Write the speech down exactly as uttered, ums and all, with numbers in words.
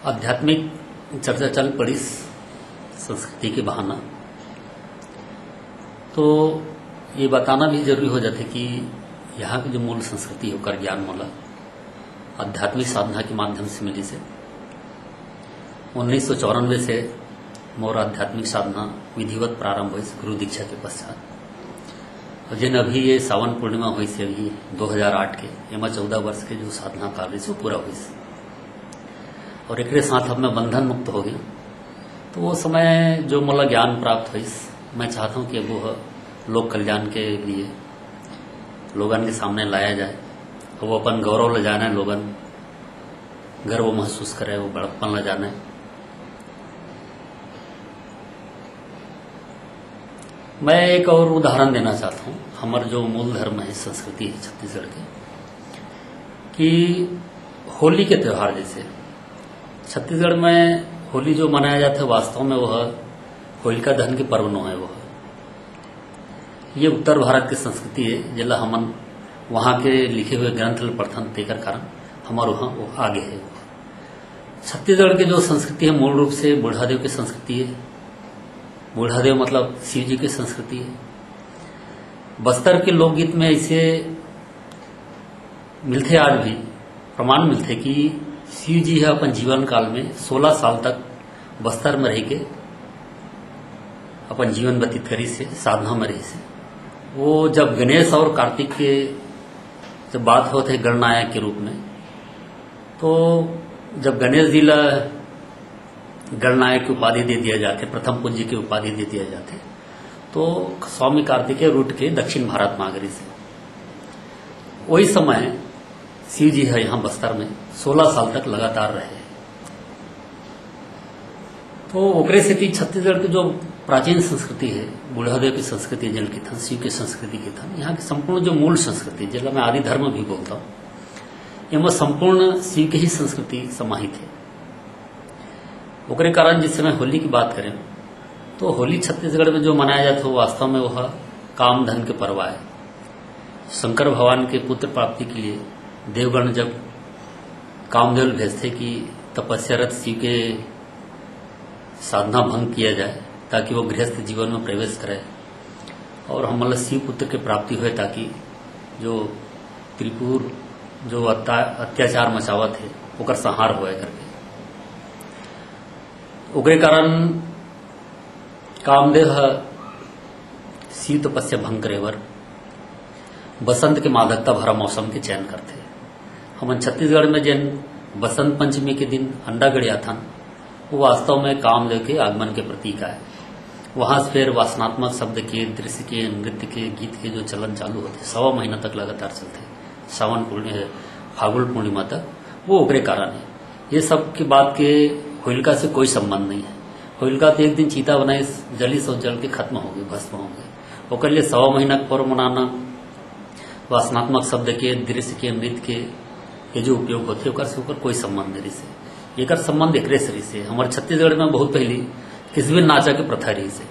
आध्यात्मिक चर्चा चल पड़िस संस्कृति के बहाना, तो ये बताना भी जरूरी हो जाथे कि यहाँ के जो मूल संस्कृति हे, ओकर ज्ञान मोला आध्यात्मिक साधना के माध्यम से मिलिस हे। उन्नीस सौ चौरानवे से मोर आध्यात्मिक साधना विधिवत प्रारंभ होइस गुरु दीक्षा के पश्चात। और जेन अभी ये सावन पूर्णिमा होइस हे अभी दो हज़ार आठ के, एमा चौदह वर्ष के जो साधना काल रहिस, वो पूरा होइस। और एकरे साथ अब मैं बंधन मुक्त हो गया। तो वो समय जो मोला ज्ञान प्राप्त होइस, मैं चाहता हूँ कि वो लोक कल्याण के लिए लोगन के सामने लाया जाए, वो अपन गौरव ले जाने, लोगन गर्व महसूस करे, वो बड़प्पन ले जाने। मैं एक और उदाहरण देना चाहता हूँ, हमर जो मूल धर्म हे, संस्कृति हे छत्तीसगढ़ के, कि होली के त्यौहार जैसे छत्तीसगढ़ में होली जो मनाया जाथे, वास्तव में वो हे होलिका दहन के पर्व नो हे। वो हे, ये उत्तर भारत के संस्कृति हे, जेला हमन वहाँ के लिखे हुए ग्रंथ ल पढ़थन, तेकर कारण हमर वहाँ वो आगे हे। छत्तीसगढ़ के जो संस्कृति हे, मूल रूप से बूढ़ादेव के संस्कृति हे। बूढ़ादेव मतलब शिव जी के संस्कृति हे। बस्तर के लोकगीत में ऐसे मिलथे, आज भी प्रमाण मिलथे कि शिव जी ह अपन जीवन काल में सोलह साल तक बस्तर में रह के अपन जीवन व्यतीत करिस हे, साधना में रहिस हे। वो जब गणेश और कार्तिक के जब बात होत हे गणनायक के रूप में, तो जब गणेश जी ला गणनायक की उपाधि दे दिया जाथे, प्रथम पूज्य की उपाधि दे दिया जाथे, तो स्वामी कार्तिकेय रूट के दक्षिण भारत में आ गए थे। वही समय शिव जी हे यहाँ बस्तर में सोलह साल तक लगातार रहे। तो ओकरे सेती छत्तीसगढ़ के जो प्राचीन संस्कृति हे, बूढ़ादेव की संस्कृति, जेल के थन, शिव के संस्कृति के थन, यहाँ के संपूर्ण जो मूल संस्कृति, जेला मैं आदि धर्म भी बोलता हूँ, एमा संपूर्ण शिव के ही संस्कृति समाहित हे। ओकरे कारण जिस समय होली की बात करें, तो होली छत्तीसगढ़ में जो मनाया जाता है, वो वास्तव में वह काम धन के पर्व है। शंकर भगवान के पुत्र प्राप्ति के लिए देवगण जब कामदेव भेजते कि तपस्यारत शिव के साधना भंग किया जाए, ताकि वो गृहस्थ जीवन में प्रवेश करे और हमला शिव पुत्र के प्राप्ति होए, ताकि जो त्रिपुर जो अत्या-, अत्याचार मचावत हे, ओकर संहार होए करके। ओकरे कारण कामदेव ह शिव तपस्या भंग करे बर बसंत के मादकता भरा मौसम के चयन करथे। हमन छत्तीसगढ़ में जेन बसंत पंचमी के दिन अंडा गड़ियाथन, वो वास्तव में कामदेव के आगमन के प्रतीक आय। वहां से फिर वासनात्मक शब्द के, दृश्य के, नृत्य के, गीत के जो चलन चालू होथे, सवा महीना तक लगातार चलथे, सावन पूर्णि-, फागुन पूर्णिमा तक, वो ओकरे कारण हे। ये सब की बात के होलिका से कोई संबंध नहीं है। होलिका तो एक दिन चीता बनाइस, जलिस और जल के खत्म हो गए, भस्म हो गए। ओकर लिए सवा महीना के पर्व मनाना, वासनात्मक शब्द के, दृश्य के, नृत्य के, ये जो उपयोग होथे, ओकर से ओकर कोई संबंध नहीं रहिस हे। एकर संबंध एकरे से रहिस हे। हमर छत्तीसगढ़ में बहुत पहली किसबिन नाचा के प्रथा रहिस हे।